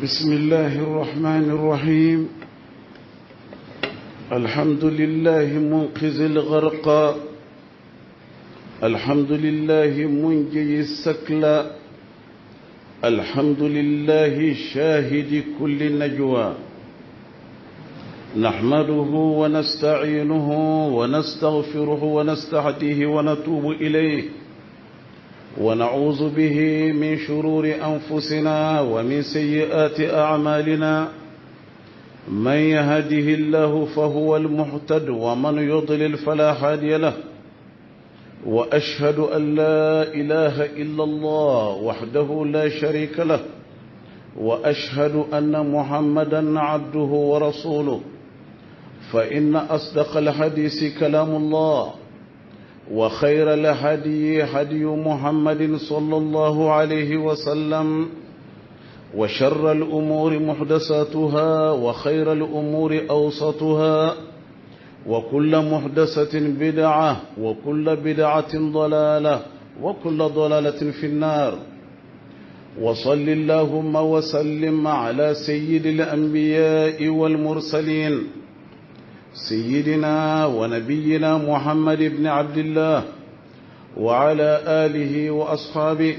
بسم الله الرحمن الرحيم الحمد لله منقذ الغرق الحمد لله منجي السكل الحمد لله شاهد كل نجوى نحمده ونستعينه ونستغفره ونستهديه ونتوب إليه ونعوذ به من شرور أنفسنا ومن سيئات أعمالنا من يهده الله فهو المهتد ومن يضلل فلا هادي له وأشهد أن لا إله إلا الله وحده لا شريك له وأشهد أن محمدا عبده ورسوله فإن أصدق الحديث كلام الله وخير الهدي هدي محمد صلى الله عليه وسلم وشر الأمور محدثاتها وخير الأمور أوسطها وكل محدثة بدعة وكل بدعة ضلالة وكل ضلالة في النار وصل اللهم وسلم على سيد الأنبياء والمرسلين سيدنا ونبينا محمد بن عبد الله وعلى آله وأصحابه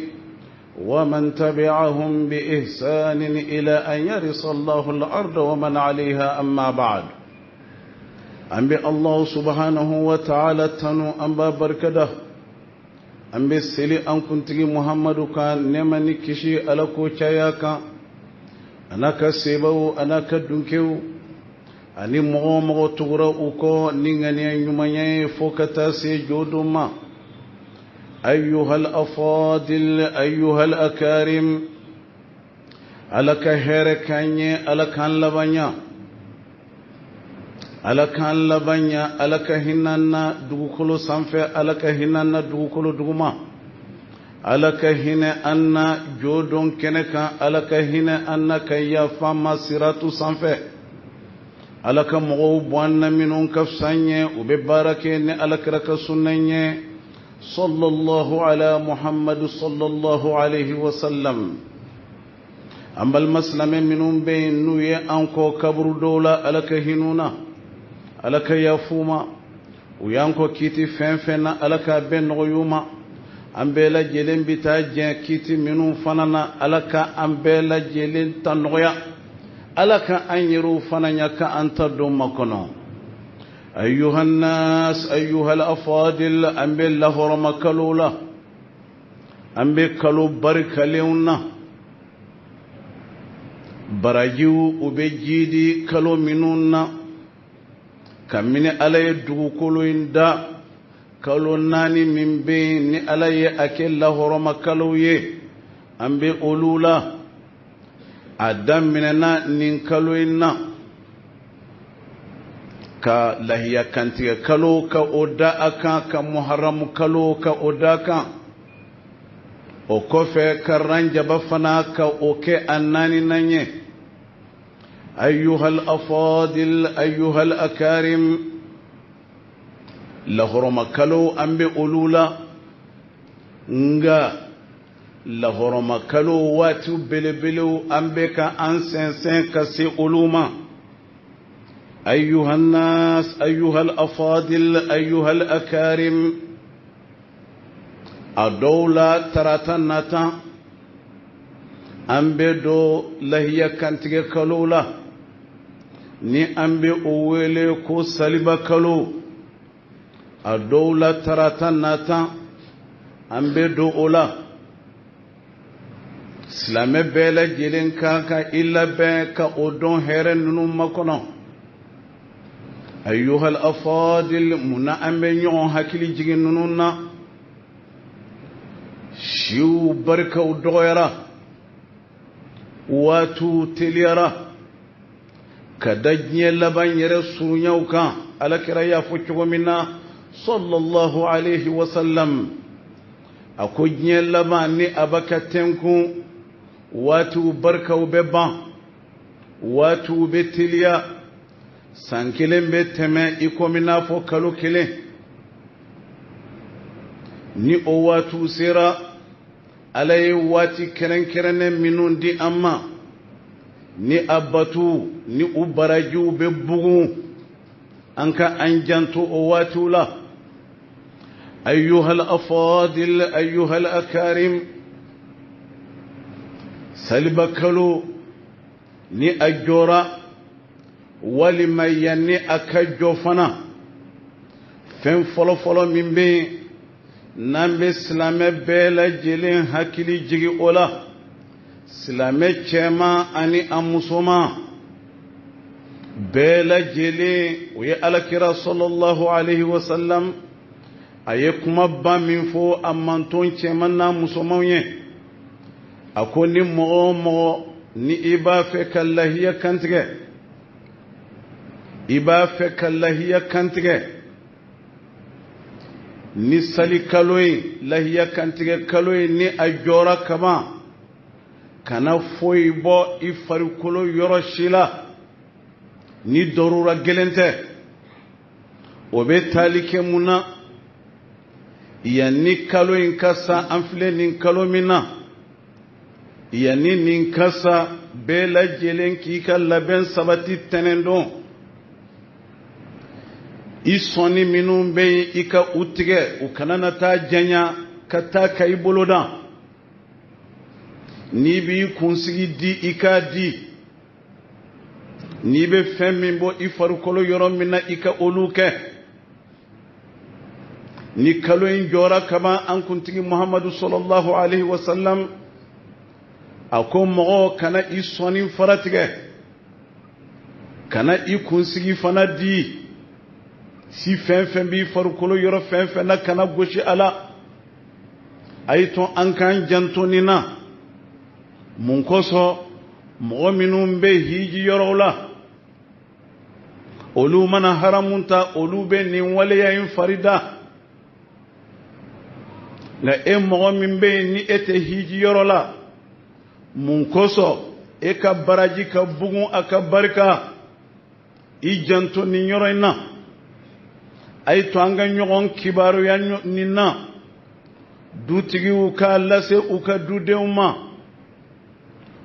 ومن تبعهم بإحسان إلى أن يرث الله الأرض ومن عليها أما بعد an bɛ allahu subhanahu wa ta'ala tanu an b'a barikada an bɛ seli an kuntigi muhammadu kan nɛɛma ni kisi ala k'o caya kan a n'a ka sebaw a n'a ka dunkew ani mɔgɔ o mɔgɔ tugura u kɔ ni ŋaniya ɲumanya ye fo ka taa se jɔdon ma ayyuhal afadil ayyuhal akarim ala ka hɛrɛ k'an ye ala k'an laban ɲa ala k'an laban ɲa ala ka hinɛ an na dugukolo sanfɛ ala ka hinɛ an na dugukolo duguma ala ka hinɛ an na jɔdon kɛnɛ kan ala ka hinɛ an na ka yafa an ma siratu sanfɛ ala ka mɔgɔw bɔ an na minnu ka fisa an ye u bɛ baara kɛ ni alakira ka sunna ye sallallahu ala muhammadu sallallahu alaihi wasallam an balima silamɛ minnu bɛ yen n'u ye an kɔn kaburudow la ala ka hin'u na ala ka yaf'u ma u y'an kɔn kiti fɛn fɛn na ala k'a bɛɛ nɔgɔy'u ma an bɛɛ lajɛlen bɛ taa jɛ kiti minnu fana na ala ka an bɛɛ lajɛlen ta nɔgɔya ala ka an yɛrɛw fana ɲa ka an ta don makɔnɔ أيها الناس أيها الأفاضل an bɛ lahɔrɔma kalo la an bɛ kalo barikalenw na barajiw u bɛ jiidi kalo minnu na kabini ala ye dugukolo in da kalo naani min bɛ yen ni ala ye a kɛ lahɔrɔma kalo ye an bɛ olu la a daminɛna nin kalo in na ka lahiya kantigɛ kalo ka o da a kan ka muharamu kalo ka o da a kan o kɔfɛ ka ranjaba fana ka o kɛ a naaninan ye ayyuhal afadil ayyuhal akarim lahɔrɔma kalo an bɛ olu la nka lahɔrɔma kalo waatiw belebelew an bɛ ka an sɛnsɛn ka se olu ma ayyuhannas ayyuhal afadil ayyuhal akarim a dɔw la tarata nata an bɛ don lahiya kantigɛ kalo la ni an bɛ o wele ko saliba kalo a dɔw la tarata nata an bɛ don o la silamɛ bɛɛ lajɛlen kan ka i labɛn ka o don hɛrɛ ninnu makɔnɔ ayyuhal afadil munna an bɛ ɲɔgɔn hakili jigin ninnu na siw barikaw dɔgɔyara waatiw teliyara ka da diɲɛ laban yɛrɛ surunyaw kan alakira y'a fɔ cogo min na sallallahu alaihi wasallam a ko diɲɛ laban ni a bɛ ka tɛnkun waatiw barikaw bɛ ban waatiw bɛ teliya san kelen bɛ tɛmɛ i komi n'a fɔ kalo kelen ni o waatiw sera ala ye waati kɛrɛnkɛrɛnnen minnu di an ma Ni a batu ni u barajiw bɛ bugun, an ka an janto o waatiw la. Ayyuhal afadil, ayyuhal akarim, saliba kalo ni a jɔra walima yanni a ka jɔ fana, fɛn fɔlɔfɔlɔ min bɛ yen n'an bɛ silamɛ bɛɛ lajɛlen hakili jigin o la, silamɛ cɛman ani a musoman bɛɛ lajɛlen, o ye Alakira sɔlɔlahu alayhi wa sallam a ye kumaba min fɔ a manton cɛman n'a musomanw ye. A ko ni mɔgɔ o mɔgɔ ni i b'a fɛ ka lahiya kantigɛ, i b'a fɛ ka lahiya kantigɛ ni sali kalo ye, lahiya kantigɛ kalo ye, ni a jɔra kaban, kana foyi bɔ i farikolo yɔrɔ si la ni dɔrura gɛlɛn tɛ. O bɛ taali kɛ mun na? Yanni kalo in ka sa, an filɛ nin kalo min na, yanni nin ka sa, bɛɛ lajɛlen k'i ka labɛn sabati tɛnɛn don. I sɔnni minnu bɛ yen, i ka u tigɛ, u kana na taa janya ka taa ka i bolo dan. N'i b'i kunsigi di, i k'a di. N'i bɛ fɛn min bɔ i farikolo yɔrɔ min na, i ka olu kɛ. Ni kalo in jɔra kaban, an kuntigi Muhamadu sɔlɔlahu alaihi wa sallam a ko mɔgɔ kana i sɔnni fara tigɛ, kana i kunsigi fana di. Si fɛn fɛn b'i farikolo yɔrɔ fɛn fɛn na, kana gosi a la. A ye to an k'an janto nin na. Mun kosɔn? Mɔgɔ minnu bɛ hiji yɔrɔw la, olu mana haramu ta, olu bɛ nin waleya in fari da. Nka e mɔgɔ min bɛ yen ni e tɛ hiji yɔrɔ la, mun kosɔn e ka baraji ka bugun, a ka barika? I janto nin yɔrɔ in na. A ye to an ka ɲɔgɔn kibaruya nin na. Dutigiw k'a lase u ka dudenw ma,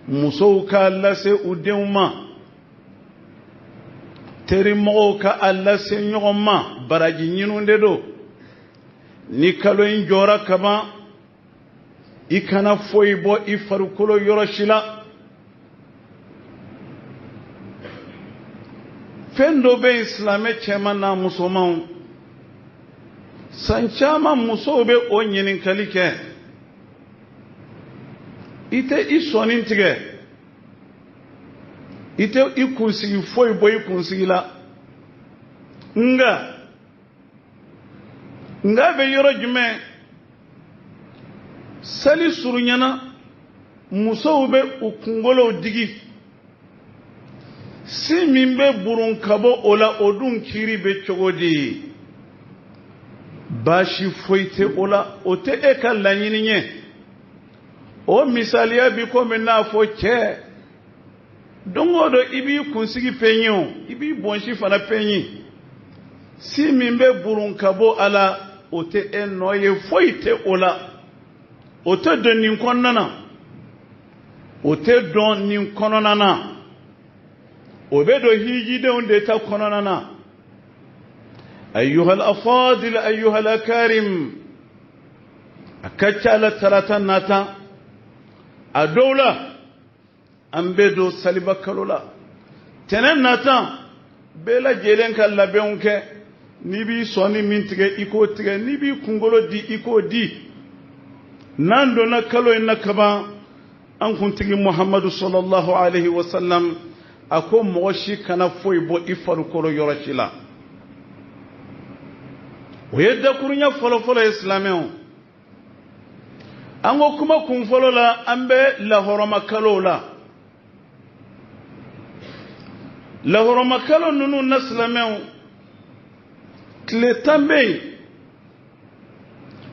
musow k'a lase u denw ma, terimɔgɔw ka a lase ɲɔgɔn ma. Baraji ɲinu de don. Ni kalo in jɔra kaban, i kana foyi bɔ i farikolo yɔrɔ si la. Fɛn dɔ bɛ yen, silamɛ cɛman n'a musomanw, san caman musow bɛ o ɲininkali kɛ: i tɛ i sɔnni tigɛ, i tɛ i kunsigi foyi bɔ i kunsigi la, nka bɛ yɔrɔ jumɛn? Sali surunyana, musow bɛ u kunkolow digi, si min bɛ burun ka bɔ o la, o dun kiiri bɛ cogo di? Baasi foyi tɛ o la, o tɛ e ka laɲini ye. O misaliya bi komi n'a fɔ cɛ, don o don i b'i kunsigi peɲe, o i b'i bɔnsi fana peɲe, si min bɛ burun ka bɔ a la, o tɛ e nɔ ye, foyi tɛ o la. O tɛ don nin kɔnɔna na, o tɛ don nin kɔnɔna na, o bɛ don hijidenw de ta kɔnɔna na. Ayyuhal afadil, ayyuhal akarim, a ka ca la tarata nata a dɔw la, an bɛ don saliba kalo la tɛnɛ nata. Bɛɛ lajɛlen ka labɛnw kɛ. N'i b'i sɔnni min tigɛ, i k'o tigɛ. N'i b'i kunkolo di, i k'o di. N'an donna kalo in na kaban, an kuntigi Muhamadu sɔlɔlahu alaihi wa sallam a ko mɔgɔ si kana foyi bɔ i farikolo yɔrɔ si la. O ye dakurunya fɔlɔfɔlɔ ye. Silamɛw, an ko kuma kun fɔlɔ la, an bɛ lahɔrɔma kalow la. Lahɔrɔma kalo ninnu na, silamɛw, tile 10 bɛ yen,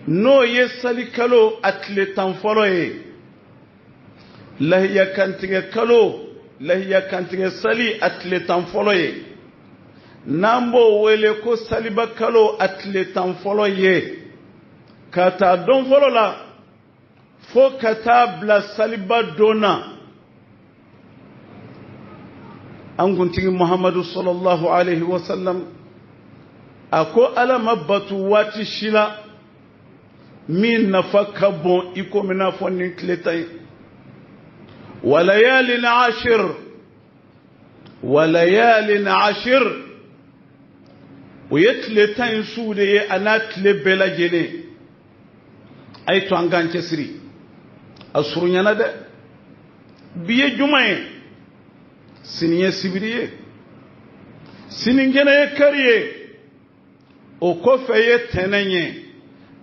n'o ye sali kalo a tile 10 fɔlɔ ye, lahiya kantigɛ kalo, lahiya kantigɛ sali a tile 10 fɔlɔ ye, n'an b'o wele ko saliba kalo a tile 10 fɔlɔ ye. Ka taa don fɔlɔ la fo ka taa bila saliba don na. An kuntigi Muhamadu sallallahu alaihi wasallam a ko Ala ma batu waati si la min nafa ka bon i komi n'a fɔ nin tile tan ye. Walayalin ashir, walayalin ashir, o ye tile tan in su de ye a n'a tile bɛɛ lajɛlen. A ye to an k'an cɛsiri, a surunyana dɛ. Bi ye juma ye, sini ye sibiri ye, sinikɛnɛ ye kari ye, o kɔfɛ ye tɛnɛn ye,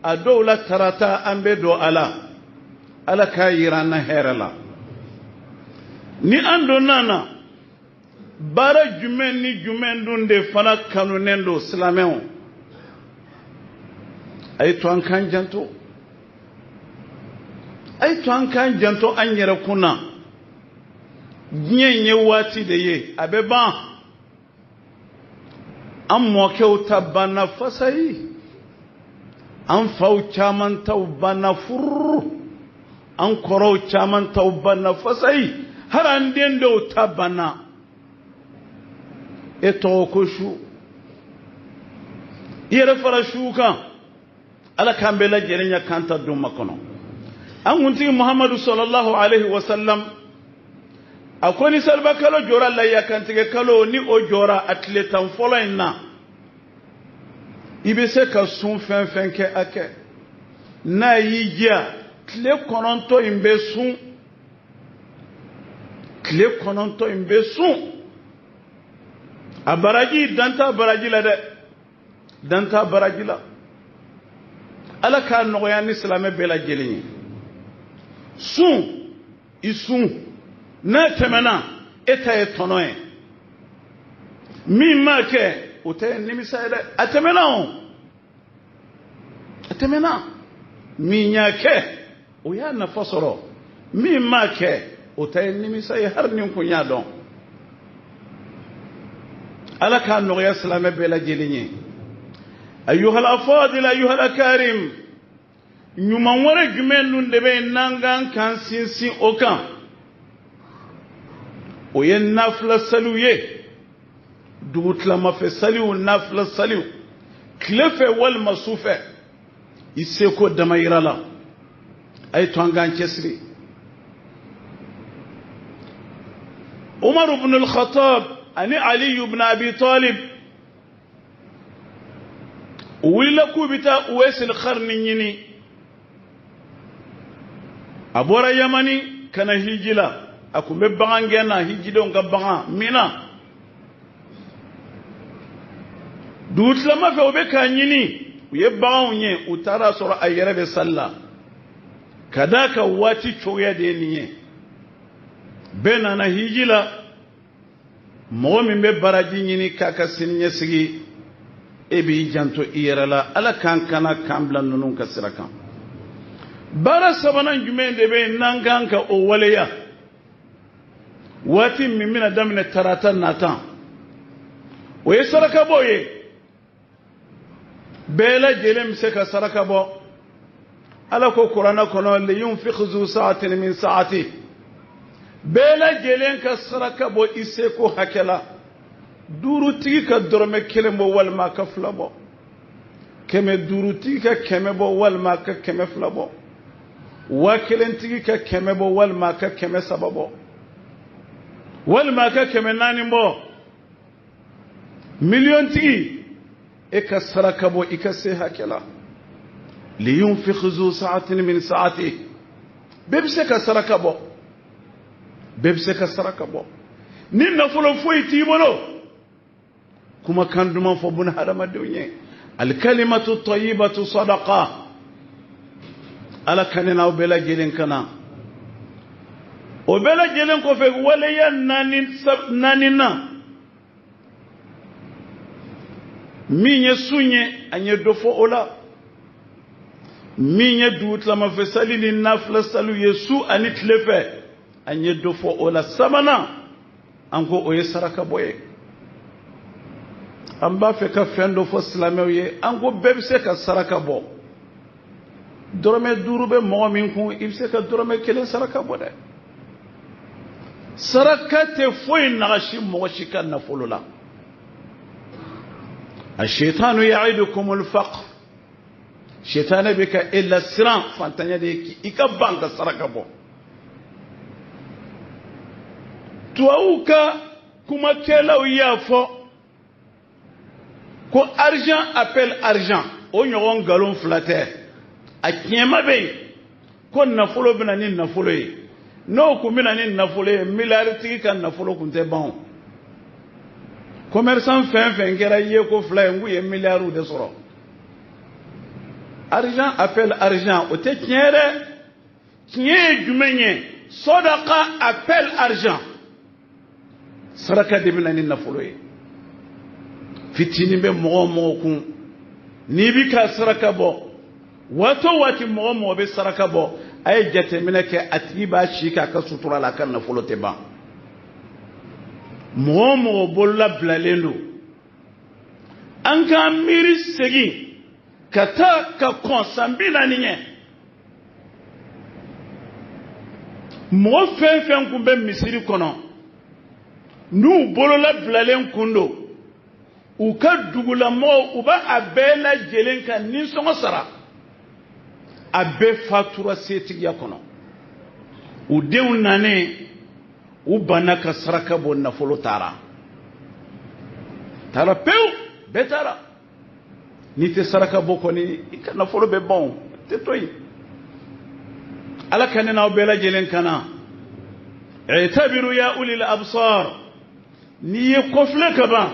a dɔw la tarata an bɛ don a la. Ala k'a yira an na hɛrɛ la. Ni an donna na, baara jumɛn ni jumɛn dun de fana kanunen don silamɛw? A ye to an k'an janto, a ye to an k'an janto an yɛrɛ kun na. Diɲɛ in ye waati de ye, a bɛ ban. An mɔkɛw ta banna fasayi, an faw caman taw banna fururu, an kɔrɔw caman taw banna fasayi, hali an den dɔw ta banna. E tɔgɔ ko su, i yɛrɛ fara su kan. Ala k'an bɛɛ lajɛlen ɲɛ k'an ta don makɔnɔ. An kuntigi Muhamadu sallallahu alaihi wasallam a ko ni saliba kalo jɔra, layiya kantigɛ kalo ni o jɔra a tile tan fɔlɔ in na, i bɛ se ka sun fɛn fɛn kɛ a kɛ. N'a y'i diya, tile 9 in bɛ sun, tile 9 in bɛ sun. A baraji dan t'a baraji la dɛ, dan t'a baraji la. Ala k'a nɔgɔya ni silamɛ bɛɛ lajɛlen ye. Sun i sun, n'a tɛmɛna e ta ye tɔnɔ ye, min m'a kɛ o ta ye nimisa ye dɛ. A tɛmɛna o, a tɛmɛna. Min y'a kɛ o y'a nafa sɔrɔ, min m'a kɛ o ta ye nimisa ye, hali ni kun y'a dɔn. Ala k'a nɔgɔya silamɛ bɛɛ lajɛlen ye. Ayuhal afadil, ayuhal akarim, ɲuman wɛrɛ jumɛn dun de bɛ yen n'an kan k'an sinsin o kan? O ye nafila saliw ye, dugutilamafɛ saliw, nafila saliw, tile fɛ walima su fɛ, i seko damayira la. A ye to an k'an cɛsiri. Umar ibn al-Khattab ani Ali ibn Abi Talib u wulila k'u bɛ taa Uwais al-Qarni ɲini. A bɔra Yamani ka na hiji la, a tun bɛ bagan gɛn na, hijidenw ka bagan Mina. Dugutilama fɛ u bɛ k'a ɲini, u ye baganw ye, u taara sɔrɔ a yɛrɛ bɛ sali la. Ka d'a kan waati cogoya de ye nin ye. Bɛɛ nana hiji la, mɔgɔ min bɛ baraji ɲini k'a ka sini ɲɛsigi, e b'i janto i yɛrɛ la. Ala k'an kana k'an bila ninnu ka sira kan. Baara sabanan jumɛn de bɛ yen n'an kan ka o waleya waati min bɛna daminɛ tarata natan? O ye sarakabɔ ye. Bɛɛ lajɛlen bɛ se ka saraka bɔ. Ala ko kuranɛ kɔnɔ, liyunfiq zu sa'atin min sa'ati, bɛɛ lajɛlen ka saraka bɔ i seko hakɛ la. Duurutigi ka dɔrɔmɛ 1 bɔ walima ka 2 bɔ, 500tigi ka 100 bɔ walima ka 200 bɔ, 1000tigi ka 100 bɔ walima ka 300 bɔ walima ka 400 bɔ, miliyɔntigi e ka saraka bɔ i ka se hakɛ la. Liyunfiq zu sa'atin min sa'ati, bɛɛ bɛ se ka saraka bɔ, bɛɛ bɛ se ka saraka bɔ. Ni nafolo foyi t'i bolo, kumakan duman fɔ buna hadamadenw ye. Alikalimatu tayyibatu sadaqa. Ala ka ne n'aw bɛɛ lajɛlen kana. O bɛɛ lajɛlen kɔfɛ, waleya naani na min ye sun ye, an ye dɔ fɔ o la. Min ye dugutilamafɛ sali ni nafila saliw ye su ani tile fɛ, an ye dɔ fɔ o la. Sabanan, an ko o ye saraka bɔ ye. An b'a fɛ ka fɛn dɔ fɔ silamɛw ye. An ko bɛɛ bɛ se ka saraka bɔ. Dɔrɔmɛ 5 bɛ mɔgɔ min kun, i bɛ se ka dɔrɔmɛ 1 saraka bɔ dɛ. Saraka tɛ foyi nagasi mɔgɔ si ka nafolo la. Ashaitanu ya'idukumul faqr, sitana bɛ ka e lasiran fantanya de ye k'i ka ban ka saraka bɔ. Tubabuw ka kumakɛlaw y'a fɔ ko argent appelle argent, o ɲɔgɔn nkalon fila tɛ. A tiɲɛma bɛ yen ko nafolo bɛ na ni nafolo ye. N'o kun bɛ na ni nafolo ye, miliyaritigi ka nafolo kun tɛ ban o. Commerçant fɛn fɛn kɛra yeko fila ye, n k'u ye miliyariw de sɔrɔ. Argent appelle argent, o tɛ tiɲɛ ye dɛ. Tiɲɛ ye jumɛn ye? Sɔdaka appelle argent, saraka de bɛ na ni nafolo ye. Fitinin bɛ mɔgɔ o mɔgɔ kun, n'i bɛ ka saraka bɔ waati o waati, mɔgɔ o mɔgɔ bɛ saraka bɔ, a ye jateminɛ kɛ, a tigi b'a si k'a ka sutura la, a ka nafolo tɛ ban. Mɔgɔ o mɔgɔ bolola bilalen don, an k'an miiri segin ka taa ka kɔn san 40 ɲɛ. Mɔgɔ fɛn fɛn kun bɛ misiri kɔnɔ, n'u bolola bilalen kun don, u ka dugulamɔgɔw, u b'a a bɛɛ lajɛlen ka nisɔngɔ sara, a bɛɛ fatura setigiya kɔnɔ. U denw nanen, u banna ka saraka bɔ, nafolo taara taara pewu, bɛɛ taara. N'i tɛ saraka bɔ kɔni, i ka nafolo bɛ ban, o tɛ to yen. Ala ka ne n'aw bɛɛ lajɛlen kana. I'tabiru ya ulil absar, n'i ye kɔfilɛ ka ban,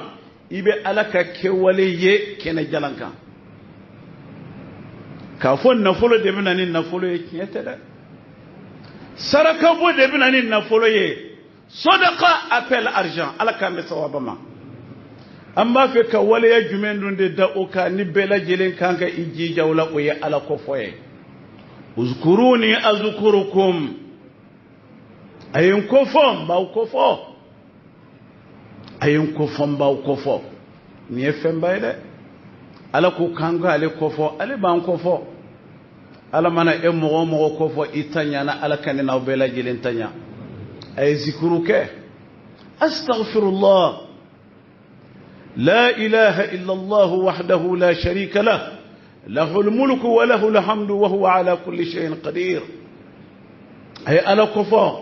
i bɛ Ala ka kɛwale ye kɛnɛ jalan kan. K'a fɔ nafolo de bɛ na ni nafolo ye, tiɲɛ tɛ dɛ. Saraka bɔ de bɛ na ni nafolo ye. Sɔdaka appelle argent. Ala k'an bɛ sawaba ma. An b'a fɛ ka waleya jumɛn dun de da o kan ni bɛɛ lajɛlen kan ka i jija o la? O ye Ala kofɔ ye. Uzkuruni azkurukum, a ye n kofɔ, n b'aw kofɔ. A ye n kofɔ, n b'aw kofɔ. Nin ye fɛnba ye dɛ. Ala ko k'an k'ale kofɔ, ale b'an kofɔ. Ala mana e mɔgɔ o mɔgɔ kofɔ, i ta ɲana. Ala ka ne n'aw bɛɛ lajɛlen ta ɲa. A ye zikuru kɛ: astaghfirullah, la ilaha illallah wahdahu la sharika lah, له الملك وله الحمد وهو على كل شيء قدير. أي على كفا: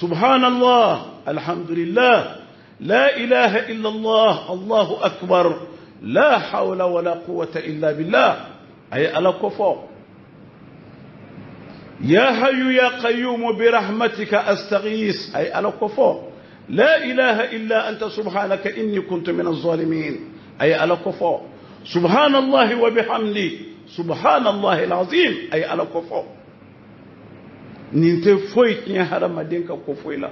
سبحان الله، الحمد لله، لا إله إلا الله، الله أكبر، لا حول ولا قوة إلا بالله. أي على كفا: يا حي يا قيوم برحمتك أستغيث. أي على كفا: لا إله إلا أنت سبحانك إني كنت من الظالمين. أي على كفا: سبحان الله وبحمده، سبحان الله العظيم. أي على كفا. Nin tɛ foyi tiɲɛ hadamaden ka ko foyi la.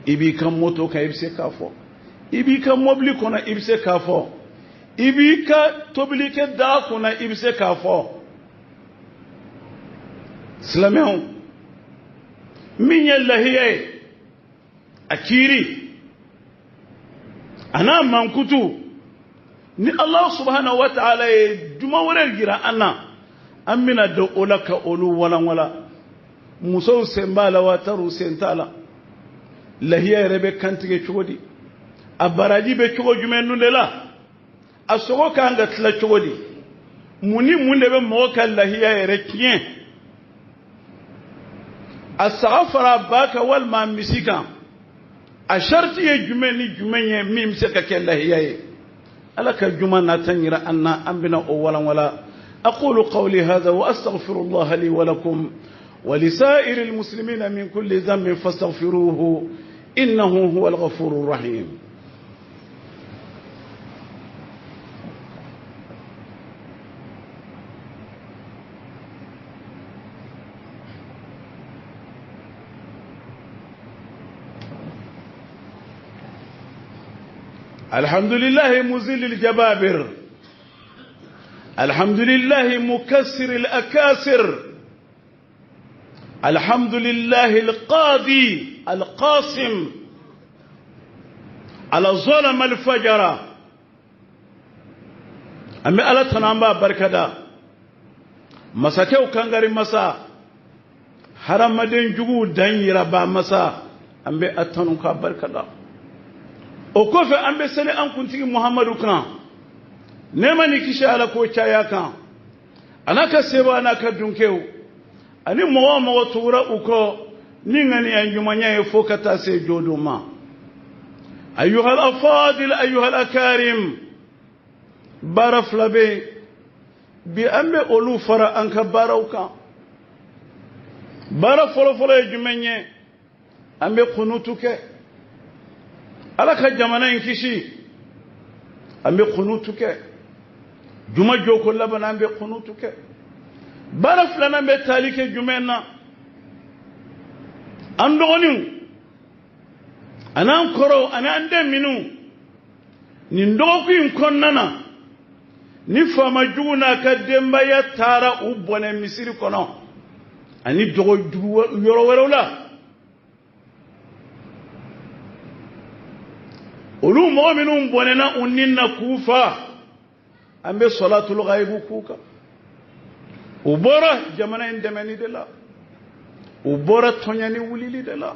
I b'i ka moto kan, i bɛ se k'a fɔ. I b'i ka mobili kɔnɔ, i bɛ se k'a fɔ. I b'i ka tobilikɛ daga kunna, i bɛ se k'a fɔ. Silamɛw, min ye lahiya ye, a kiiri a n'a mankutu, ni Allah subhanahu wa ta'ala ye juma wɛrɛ jira an na, an bɛna don o la ka olu walanwala. Musow sen b'a la wa tariw sen t'a la? Lahiya yɛrɛ bɛ kantigɛ cogo di? A baraji bɛ cogo jumɛn dun de la? A sogo kan ka tila cogo di? Mun ni mun de bɛ mɔgɔ ka lahiya yɛrɛ tiɲɛ? A saga fara ba kan walima misi kan, a sariti ye jumɛn ni jumɛn ye min bɛ se ka kɛ lahiya ye? Ala ka juma nata yira an na, an bɛna o walanwala. أقول قولي هذا وأستغفر الله لي ولكم ولسائر المسلمين من كل ذنب فاستغفروه إنه هو الغفور الرحيم. الحمد لله مزيل الجبابر، الحمد لله مكسر الأكاسر، الحمد لله القاضي القاسم على ظلم الفجر. أمي ألا تنام بركدا masakɛw kangari masa, hadamaden juguw dan yiraba masa. An bɛ a tanu k'a barika da. O kɔfɛ an bɛ seli an kuntigi Muhamadu kan, nɛɛma ni kisi Ala k'o caya kan, a n'a ka seba n'a ka dunkew ani mɔgɔ o mɔgɔ tugura u kɔ ni ŋaniya ɲumanya ye fo ka taa se jɔdon ma. Ayuhal afadil ayuhal akarim, baara fila bɛ yen bi, an bɛ olu fara an ka baaraw kan. Baara fɔlɔfɔlɔ ye jumɛn ye? An bɛ kunutu kɛ Ala ka jamana in kisi. An bɛ kunutu kɛ juma jɔko laban, an bɛ kunutu kɛ. Baara filanan bɛ taali kɛ jumɛn na? An dɔgɔninw an'an kɔrɔw ani an den minnu nin dɔgɔkun in kɔnɔna na, ni faama jugu n'a ka denbaya taara u bɔnɛ misiri kɔnɔ ani dɔgɔ dugu yɔrɔ wɛrɛw la, olu mɔgɔ minnu bɔnɛna u ni na k'u fa, an bɛ sɔlatul gayibu k'u kan. U bɔra jamana in dɛmɛni de la, u bɔra tɔɲɛni wulili de la.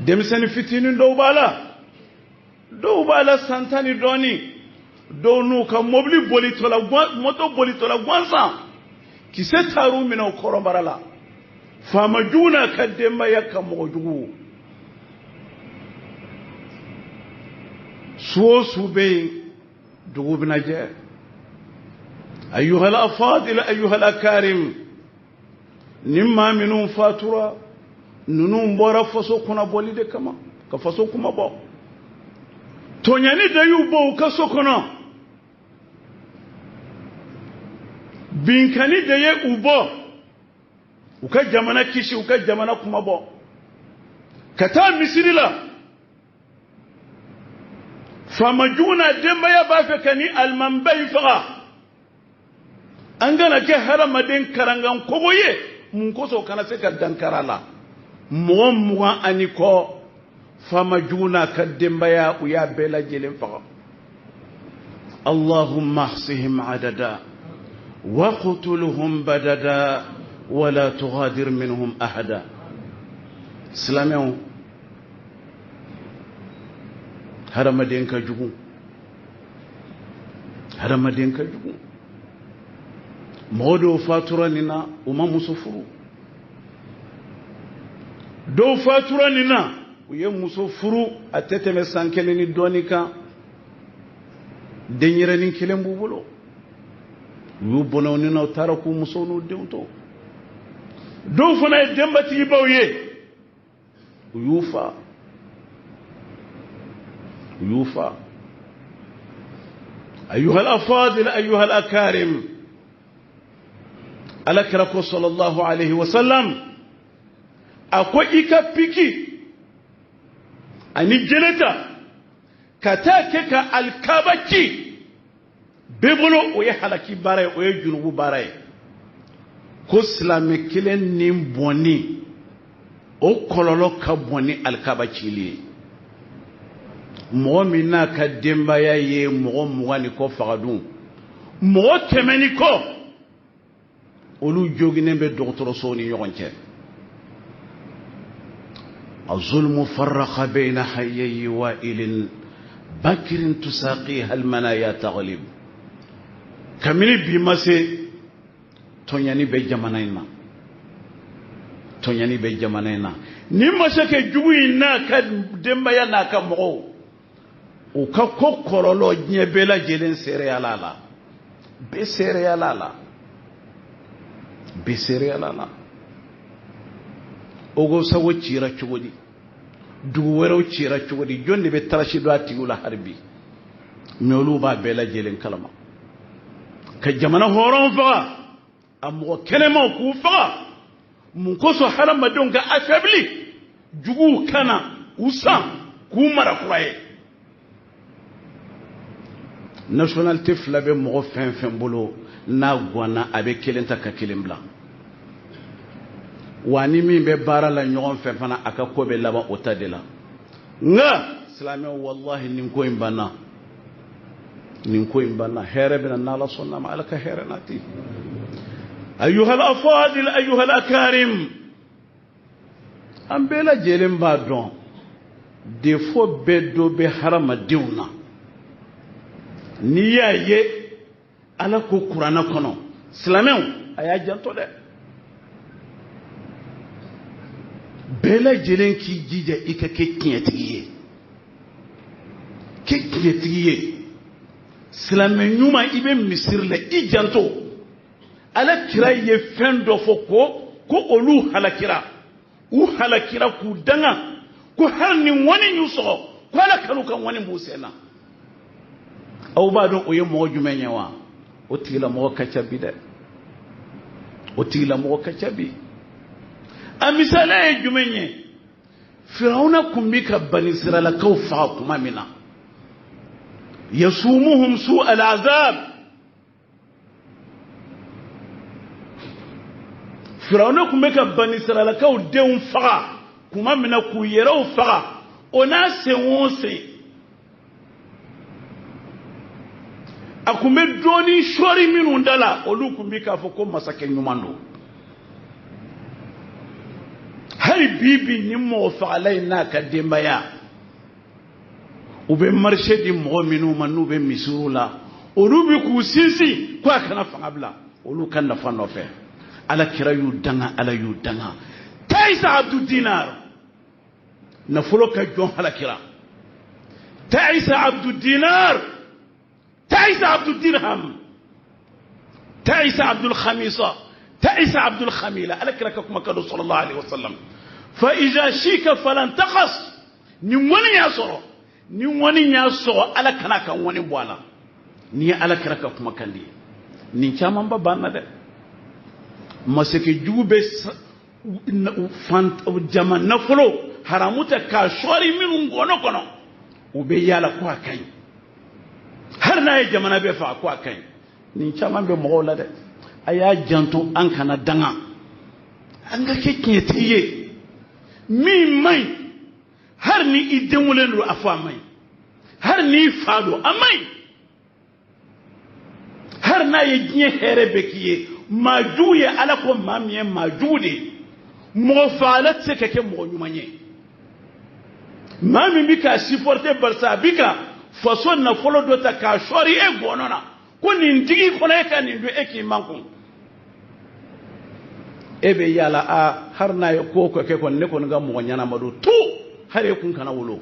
Denmisɛnnin fitinin dɔw b'a la, dɔw b'a la san 10 ni dɔɔnin, dɔw n'u ka mobili bolitɔla, moto bolitɔla gansan, kisɛ taar'u minɛ u kɔrɔbara la. Faama jugu n'a ka denbaya ka mɔgɔ jugu, su o su bɛ yen, dugu bɛna jɛ. Ayuhal afadil ayuhal akarim, ni maa minnu fatura, ninnu bɔra faso kunnabɔli de kama, ka faso kunmabɔ. Tɔɲani de y'u bɔ u ka so kɔnɔ, binkanni de ye u bɔ u ka jamana kisi, u ka jamana kunmabɔ ka taa misiri la. Faama jugu n'a denbaya b'a fɛ ka ni alimamiba in faga. An kana kɛ hadamaden karankan kogo ye. Mun kosɔn kana se ka dankari a la? Mɔgɔ 20 ani kɔ, faama jugu n'a ka denbaya, u y'a bɛɛ lajɛlen faga. Allahumma ahsihim adada waqtulhum badada wala tughadir minhum ahada. Silamɛw, hadamaden ka jugu, hadamaden ka jugu. Mɔgɔ dɔw fatura nin na, u ma muso furu. Dɔw fatura nin na, u ye muso furu, a tɛ tɛmɛ san 1 ni dɔɔnin kan, denyɛrɛnin kelen b'u bolo. U y'u bɔnɛ u ni na, u taara k'u musow n'u denw to. Dɔw fana ye denbatigibaw ye, u y'u fa, u y'u fa. Ayuhal afadil ayuhal akarim, Ala kira ko sallallahu alaihi wasallam, a ko i ka piki ani jele ta ka taa kɛ ka alikaba ci bɛɛ bolo, o ye halaki baara ye, o ye junubu baara ye. Ko silamɛ kelen ni bɔnni, o kɔlɔlɔ ka bon ni alikaba cili ye. Mɔgɔ min n'a ka denbaya ye mɔgɔ 20 ni kɔ faga dun, mɔgɔ 100 ni kɔ, olu joginnen bɛ dɔgɔtɔrɔsow ni ɲɔgɔn cɛ. الظلم فرق بين حيي وائل بكر تساقيها المنايا تغلب. Kabini bi ma se, tɔɲani bɛ jamana in na, tɔɲani bɛ jamana in na. Ni masakɛ jugu in n'a ka denbaya n'a ka mɔgɔw, u ka ko kɔlɔlɔ, diɲɛ bɛɛ lajɛlen seereyala la, bɛɛ seereyala la, bɛɛ seereyala la. Ogosago cira cogo di? Dugu wɛrɛw cira cogo di? Jɔn de bɛ tarasi dɔn a tigiw la hali bi? Mɛ olu b'a bɛɛ lajɛlen kalama. Ka jamana hɔrɔn faga, a mɔgɔ kɛnɛmaw k'u faga, mun kosɔn? Hadamadenw ka affaibli, juguw kana u san k'u mara kura ye. Nationalité fila bɛ mɔgɔ fɛn fɛn bolo, n'a ganna, a bɛ kelen ta ka kelen bila. Wa ni min bɛ baara la ɲɔgɔn fɛ fana, a ka ko bɛ laban o ta de la. Nka silamɛw, wallahi, nin ko in banna, nin ko in banna. Hɛrɛ bɛna n'Ala sɔnna ma. Ala ka hɛrɛ nati. Ayuhal afadil ayuhal akarim, An bɛɛ lajɛlen b'a dɔn defo bɛɛ dɔ bɛ hadamadenw na. N'i y'a ye Ala ko kuranɛ kɔnɔ, silamɛw a y'a janto dɛ, bɛɛ lajɛlen k'i jija i ka kɛ tiɲɛtigi ye, kɛ tiɲɛtigi ye. Silamɛ ɲuman, i bɛ misiri la, i janto. Ala kira ye fɛn dɔ fɔ ko olu halakira, u halakira k'u danga, ko hali ni ŋɔni y'u sɔgɔ, ko Ala kan'u ka ŋɔni b'u sen na. Aw b'a dɔn o ye mɔgɔ jumɛn ye wa? O tigilamɔgɔ ka ca bi dɛ, o tigilamɔgɔ ka ca bi. A misaliya ye jumɛn ye? Firawuna kun bi ka banisiralakaw faga kuma min na, yasumuhum su al-azab, Firawuna kun bɛ ka banisiralakaw denw faga kuma min na, k'u yɛrɛw faga, o n'a sen o sen a kun bɛ dɔɔnin sɔɔri minnu da la, olu kun bɛ k'a fɔ ko masakɛ ɲuman don. Hali bi bi ni mɔgɔ fagala in n'a ka denbaya, u bɛ marché di mɔgɔ minnu ma n'u bɛ misiriw la, olu bɛ k'u sinsin ko a kana fanga bila olu ka nafa nɔfɛ. Ala kira y'u danga, Ala y'u danga. Taisa abdu dinar, nafolo ka jɔn halakira. Taisa abdu dinar, taisa abdu dirham, taisa abdul khamisa, taisa abdul khamila. Ala kira ka kuma ka don sallallahu alaihi wasallam, fa iza shika falan taqas. Ni ŋɔni y'a sɔrɔ, ni ŋɔni y'a sɔrɔ, Ala kana ka ŋɔni bɔ a la. Ni ye Ala kira ka kumakan de ye. Nin camanba b'an na dɛ. Masakɛ jugu bɛ jama nafolo haramu ta k'a sɔɔri minnu ngɔnɔ kɔnɔ, u bɛ yaala ko a ka ɲi, hali n'a ye jamana bɛɛ faga ko a ka ɲi. Nin caman bɛ mɔgɔw la dɛ. A y'a janto, an kana danga, an ka kɛ tiɲɛtigi ye. Min man ɲi, hali ni i denwlen don, a fɔ a man ɲi. Hali n'i fa don, a man ɲi. Hali n'a ye diɲɛ hɛrɛ bɛɛ k'i ye, maa jugu ye. Ala ko maa min ye maa jugu de ye, mɔgɔ fagala tɛ se ka kɛ mɔgɔ ɲuman ye. Maa min bɛ k'a supporter barisa a bɛ ka faso nafolo dɔ ta k'a sɔɔri e gɔnɔ na, ko nin digi kɔnɔ e ka nin dun, e k'i makun, e bɛ yaala a hali n'a ye ko o ko kɛ kɔni, ne kɔni ka mɔgɔ ɲɛnama don tu. Hali e kun kana wolo,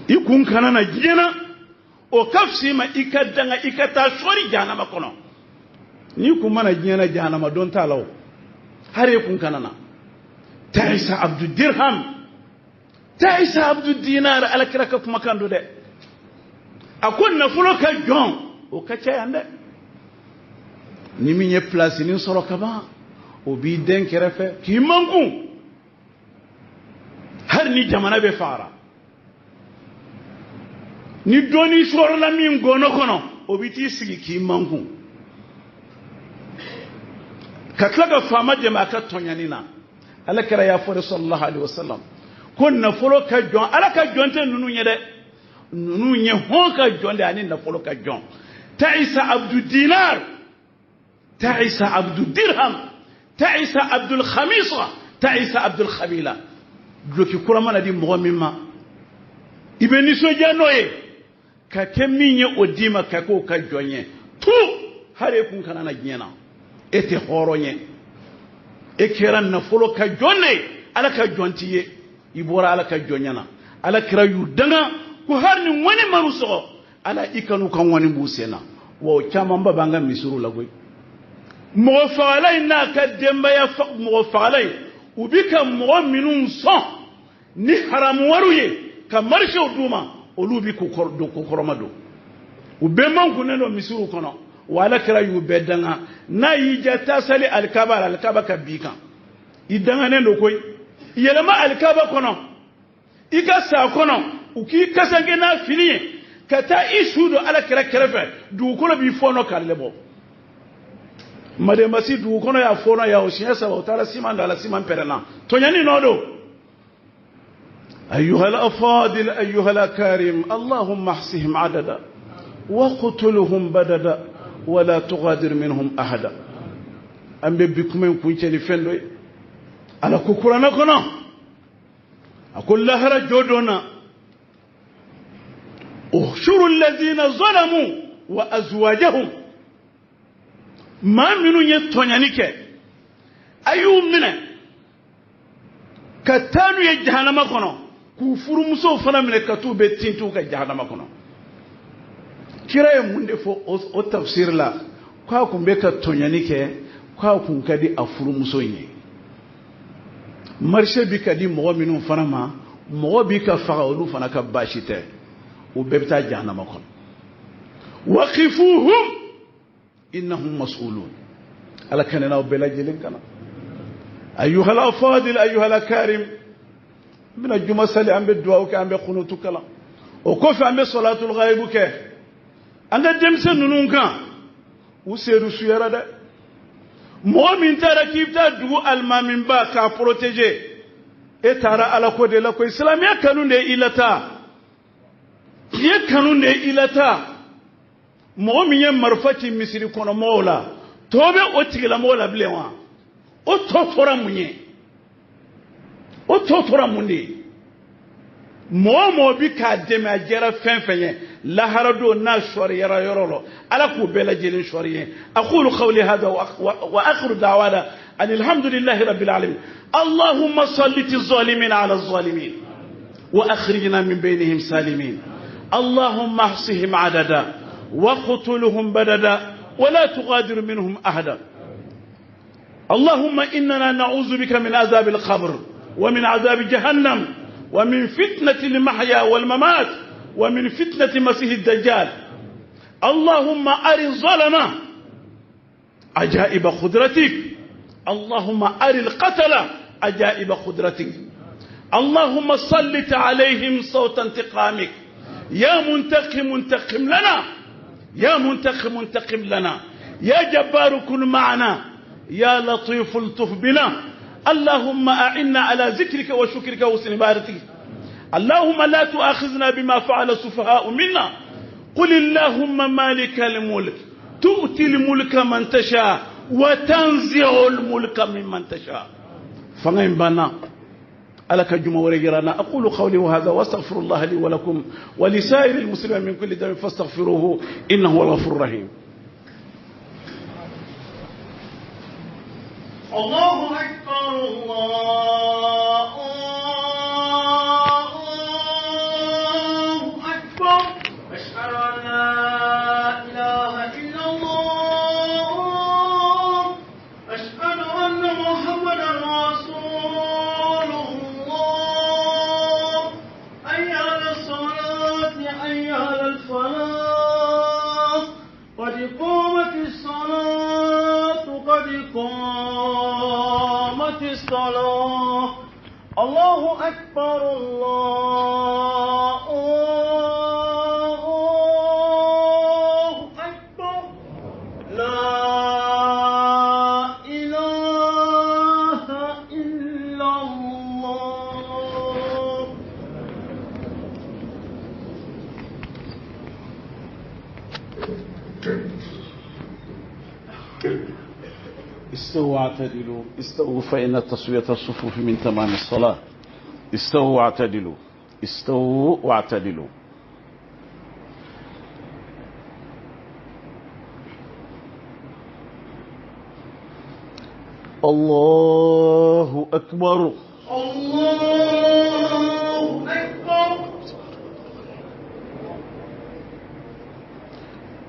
i kun kana na diɲɛ na, o ka fisa i ma i ka danga, i ka taa sɔɔri jahanama kɔnɔ. N'i kun mana diɲɛ na, jahanama don t'a la o. Hali e kun kana na. Taisa abdu dirham, taisa abdu dinar. Ala kira ka kumakan don dɛ. A ko nafolo ka jɔn, o ka ca yan dɛ. Ni min ye pilasinin sɔrɔ ka ban, o b'i den kɛrɛfɛ k'i mankun, hali ni jamana bɛ fagara. Ni dɔɔnin sɔrɔla min gɔnɔ kɔnɔ, o bɛ t'i sigi k'i mankun, ka tila ka faama dɛmɛ a ka tɔɲɔni na. Ala kira y'a fɔ de sallallahu alaihi wasallam ko nafolo ka jɔn, Ala ka jɔn tɛ ninnu ye dɛ. Ninnu ye hɔn ka jɔn de ani nafolo ka jɔn. Taisa abdu dinar, taisa abdu dirham, taisa abdul khamisa, taisa abdul khamila. Duloki kura mana di mɔgɔ min ma, i bɛ nisɔndiya n'o ye, ka kɛ min ye o d'i ma, ka k'o ka jɔn ye tu. Hali e kun kana na diɲɛ na, e tɛ hɔrɔn ye. E kɛra nafolo ka jɔn de ye, Ala ka jɔn t'i ye. I bɔra Ala ka jɔnya na. Ala kira y'u danga ko hali ni ŋɔni man'u sɔgɔ, Ala i kan'u ka ŋɔni b'u sen na. Wa o camanba b'an ka misiriw la koyi. Mɔgɔ fagala in n'a ka denbaya, mɔgɔ fagala in, u bi ka mɔgɔ minnu sɔn ni haramu wariw ye ka marisew d'u ma, olu bi ko kɔrɔma don. U bɛɛ man kunnen don misiriw kɔnɔ. Wa Ala kira y'u bɛɛ danga. N'a y'i diya, taa sali alikaba la, alikaba ka b'i kan, i danganen don koyi. Yɛlɛma alikaba kɔnɔ, i ka sa kɔnɔ, u k'i kasanke n'a fini ye, ka taa i su don Ala kira kɛrɛfɛ, dugukolo b'i fɔɔnɔ k'ale bɔ. Madenbasi dugu kɔnɔ y'a fɔɔnɔ ya o siɲɛ 3, o taara siman don a la, siman pɛrɛnna. Tɔɲɔni nɔ don. أيها الأفاضل، أيها الأكارم، اللهم احصهم عددا وقتلهم بددا ولا تغادر منهم أحدا. An bɛ bi kuma in kuncɛ ni fɛn dɔ ye. Ala ko kuranɛ kɔnɔ, a ko lahara jɔ don na, uhshuru alladhina zalamu wa azwajahum, maa minnu ye tɔɲani kɛ, a y'u minɛ ka taa n'u ye jahanama kɔnɔ, k'u furumusow fana minɛ ka t'u bɛɛ tintin u ka jahanama kɔnɔ. Kira ye mun de fɔ o tafsiri la? K'a kun bɛ ka tɔɲani kɛ, k'a kun ka di a furumuso in ye. Marché bi ka di mɔgɔ minnu fana ma, mɔgɔ bi ka faga olu fana ka baasi tɛ, u bɛɛ bɛ taa jahanama kɔnɔ. Waqifuhum innahum mas'ulun. Ala ka ne n'aw bɛɛ lajɛlen kana. Ayyuhal afadil, ayyuhal akarim, n bɛna juma sali, an bɛ duwawu kɛ, an bɛ kunutu kalan, o kɔfɛ an bɛ sɔlatul ghaibu kɛ an ka denmisɛn ninnu kan. U seedu suyara dɛ. Mɔgɔ min taara k'i bɛ taa dugu alimamiba k'a protéger, e taara ala ko de la koyi. Silamɛya kanu de ye i lataa, tiɲɛ kanu de ye i lataa. Mɔgɔ min ye marifa ci misiri kɔnɔ mɔgɔw la, tɔ bɛ o tigilamɔgɔ la bilen wa? O tɔ tora mun ye? O tɔ tora mun de ye? Mɔgɔ o mɔgɔ bi k'a dɛmɛ, a jɛra fɛn fɛn ye, lahara don n'a sɔriyara yɔrɔ la, ala k'u bɛɛ lajɛlen sɔriye. Aqulu qawli hadha wa akhiru da'wana an alhamdulillahi rabbil alamin. Allahumma salliti zalimina ala zalimin wa akhrijna min baynihim salimin. Allahumma ahsihim adada wa qutuluhum badada wa la tughadir minhum ahada. اللهم إننا نعوذ بك من عذاب القبر ومن عذاب جهنم ومن فتنة المحيا والممات ومن فتنة مسيح الدجال. اللهم أر الظلمة عجائب قدرتك، اللهم أر القتلة عجائب قدرتك، اللهم سلط عليهم صوت انتقامك. يا منتقم انتقم لنا، يا منتقم انتقم لنا، يا جبار كن معنا، يا لطيف الطف بنا. اللهم أعنا على ذكرك وشكرك وحسن عبادتك. اللهم لا تؤاخذنا بما فعل السفهاء منا. قل اللهم مالك الملك تؤتي الملك من تشاء وتنزع الملك ممن تشاء. فغيم بنا ألك جمع ورجرانا. أقول قولي وهذا واستغفر الله لي ولكم ولسائر المسلمين من كل ذنب فاستغفروه إنه هو الغفور الرحيم. الله أكبر، الله أكبر، أشهد أن لا إله إلا الله، أشهد أن محمدا رسول الله. حي على الصلاة، حي على الفلاح، قد قامت الصلاة، قد قامت الصلاة. الله أكبر، الله أكبر، لا إله إلا الله. استووا واعتدلوا، استووا فإن تسوية الصفوف من تمام الصلاة. استووا واعتدلوا، استووا واعتدلوا. الله أكبر، الله أكبر.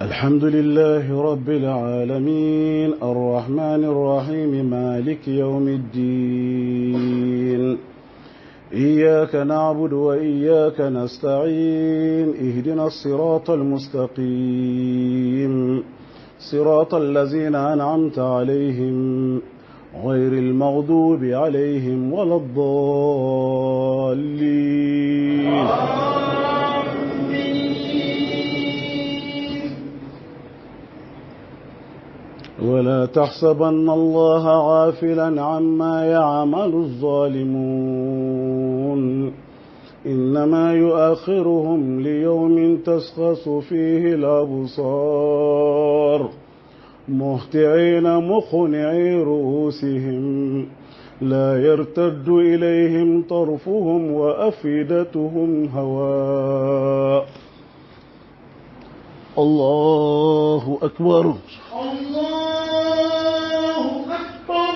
الحمد لله رب العالمين، الرحمن الرحيم، مالك يوم الدين، إياك نعبد وإياك نستعين، اهدنا الصراط المستقيم، صراط الذين أنعمت عليهم غير المغضوب عليهم ولا الضالين. ولا تحسبن الله غافلا عما يعمل الظالمون، إنما يؤخرهم ليوم تشخص فيه الأبصار، مهطعين مقنعي رؤوسهم، لا يرتد إليهم طرفهم وأفئدتهم هواء. الله أكبر. الله أكبر.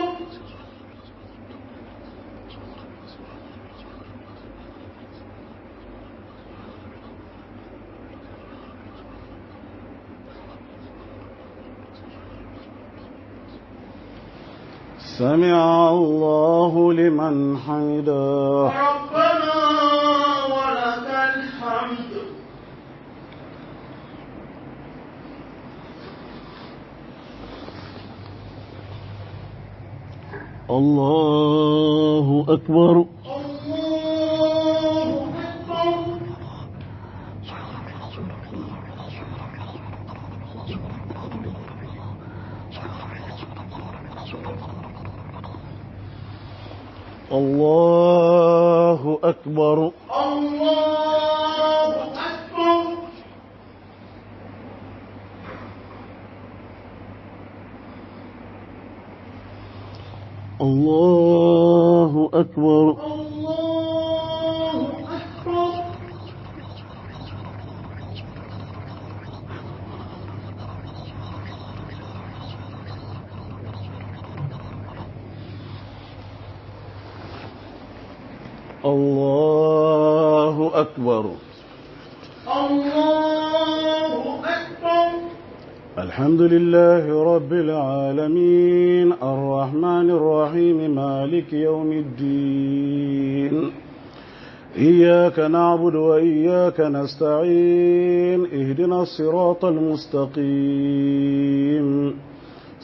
سمع الله لمن حمده. ربنا ولك الحمد. الله أكبر. الله أكبر. الله أكبر. الله أكبر. الله أكبر. الله أكبر. الله أكبر. الله أكبر. الحمد لله رب العالمين، الرحمن الرحيم، مالك يوم الدين، إياك نعبد وإياك نستعين، اهدنا الصراط المستقيم،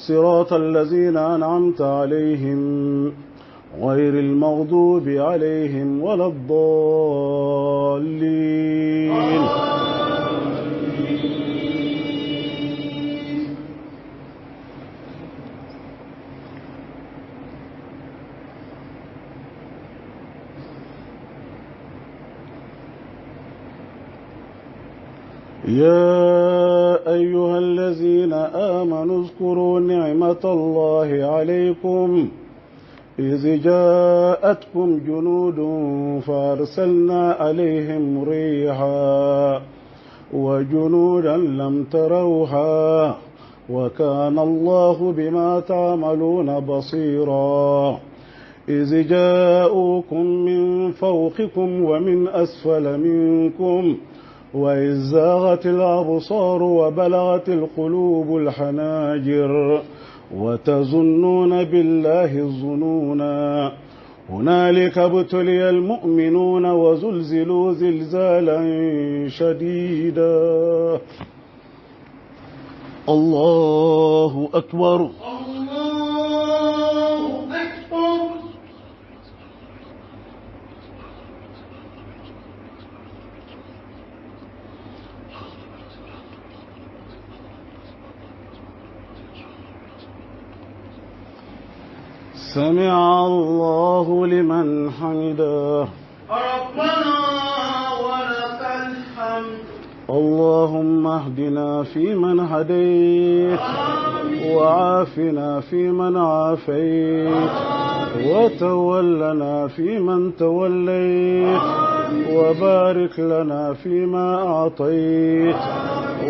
صراط الذين أنعمت عليهم غير المغضوب عليهم ولا الضالين. يا أيها الذين آمنوا اذكروا نعمة الله عليكم إذ جاءتكم جنود فأرسلنا عليهم ريحا وجنودا لم تروها وكان الله بما تعملون بصيرا. إذ جاءوكم من فوقكم ومن أسفل منكم وإذ زاغت الأبصار وبلغت القلوب الحناجر وتظنون بالله الظنونا. هنالك ابتلي المؤمنون وزلزلوا زلزالا شديدا. الله أكبر. الله أكبر. سمع الله لمن حمده. ربنا ولك الحمد. اللهم اهدنا فيمن هديت، وعافنا فيمن عافيت، وتولنا فيمن توليت، وبارك لنا فيما أعطيت،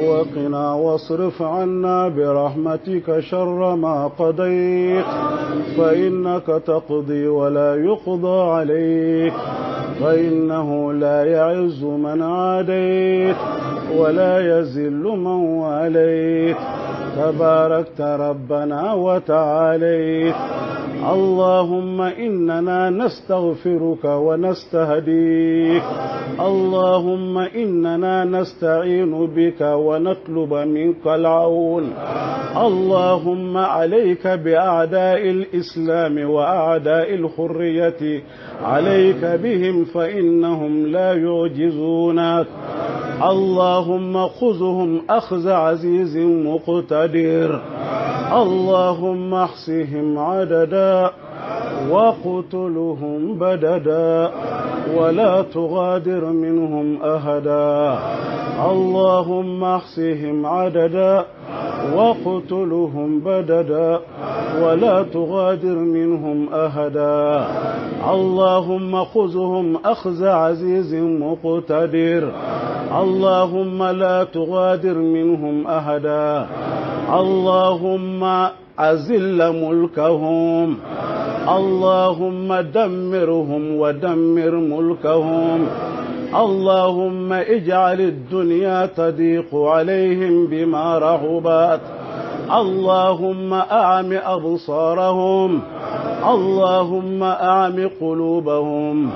وقنا واصرف عنا برحمتك شر ما قضيت، فإنك تقضي ولا يقضى عليك، فإنه لا يعز من عاديت ولا يذل من واليت، تباركت ربنا وتعاليت. اللهم إننا نستغفرك ونستهديك، اللهم إننا نستعين بك ونطلب منك العون. اللهم عليك بأعداء الإسلام وأعداء الحرية، عليك بهم فإنهم لا يعجزونك. اللهم خذهم أخذ عزيز مقتدر، اللهم احصهم عددا وقتلهم بددا ولا تغادر منهم أحدا. اللهم احصهم عددا واقتلهم بددا ولا تغادر منهم أحدا. اللهم خذهم أخذ عزيز مقتدر. اللهم لا تغادر منهم أحدا. اللهم أزل ملكهم. اللهم دمرهم ودمر ملكهم. اللهم اجعل الدنيا تضيق عليهم بما رحبت. اللهم أعم أبصارهم. اللهم أعم قلوبهم.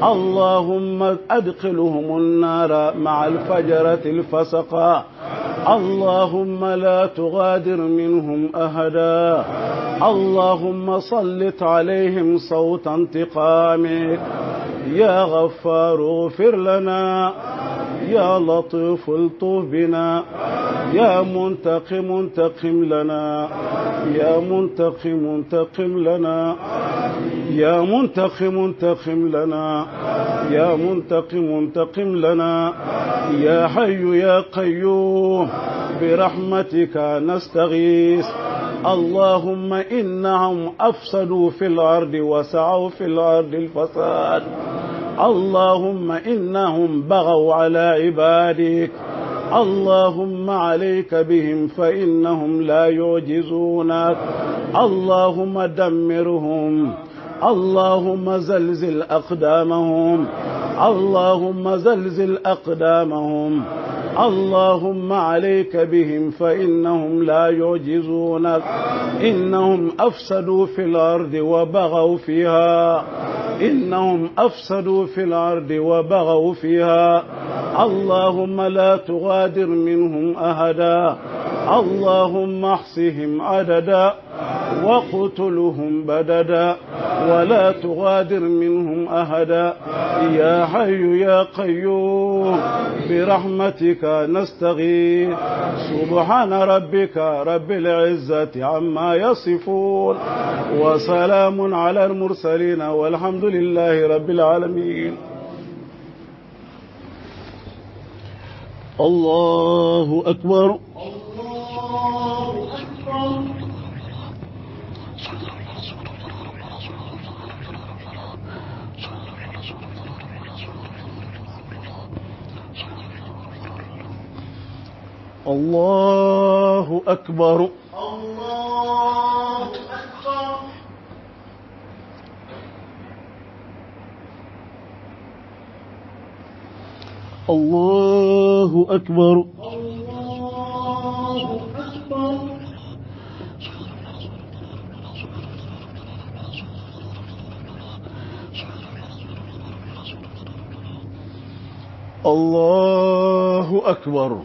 اللهم أدخلهم النار مع الفجرة الفسقة. اللهم لا تغادر منهم أحدا. اللهم سلط عليهم صوت انتقامك. يا غفار اغفر لنا. يا لطيف الطف بنا. يا منتقم انتقم لنا. يا منتقم انتقم لنا. يا منتقم انتقم لنا. يا منتقم انتقم لنا. يا حي يا قيوم برحمتك نستغيث. اللهم إنهم أفسدوا في الأرض وسعوا في الأرض الفساد. اللهم إنهم بغوا على عبادك. اللهم عليك بهم فإنهم لا يعجزونك. اللهم دمرهم. اللهم زلزل أقدامهم. اللهم زلزل أقدامهم. اللهم عليك بهم فإنهم لا يعجزونك. إنهم أفسدوا في الأرض وبغوا فيها. إنهم أفسدوا في الأرض وبغوا فيها. اللهم لا تغادر منهم أحدا. اللهم احصهم عددا واقتلهم بددا ولا تغادر منهم أحدا. يا حي يا قيوم برحمتك نستغيث. سبحان ربك رب العزة عما يصفون وسلام على المرسلين والحمد لله رب العالمين. الله أكبر. الله أكبر. الله أكبر. الله أكبر. الله أكبر. الله أكبر. الله أكبر. الله أكبر.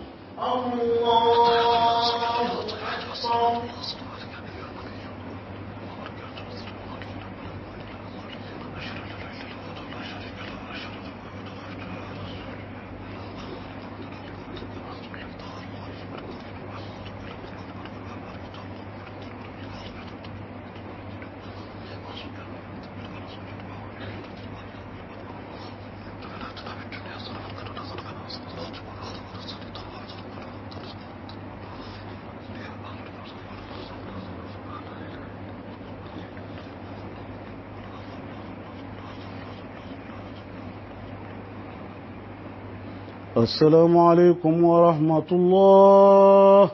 السلام عليكم ورحمة الله.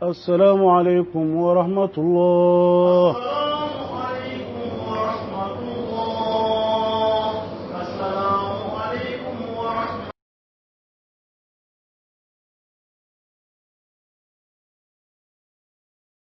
السلام عليكم ورحمة الله.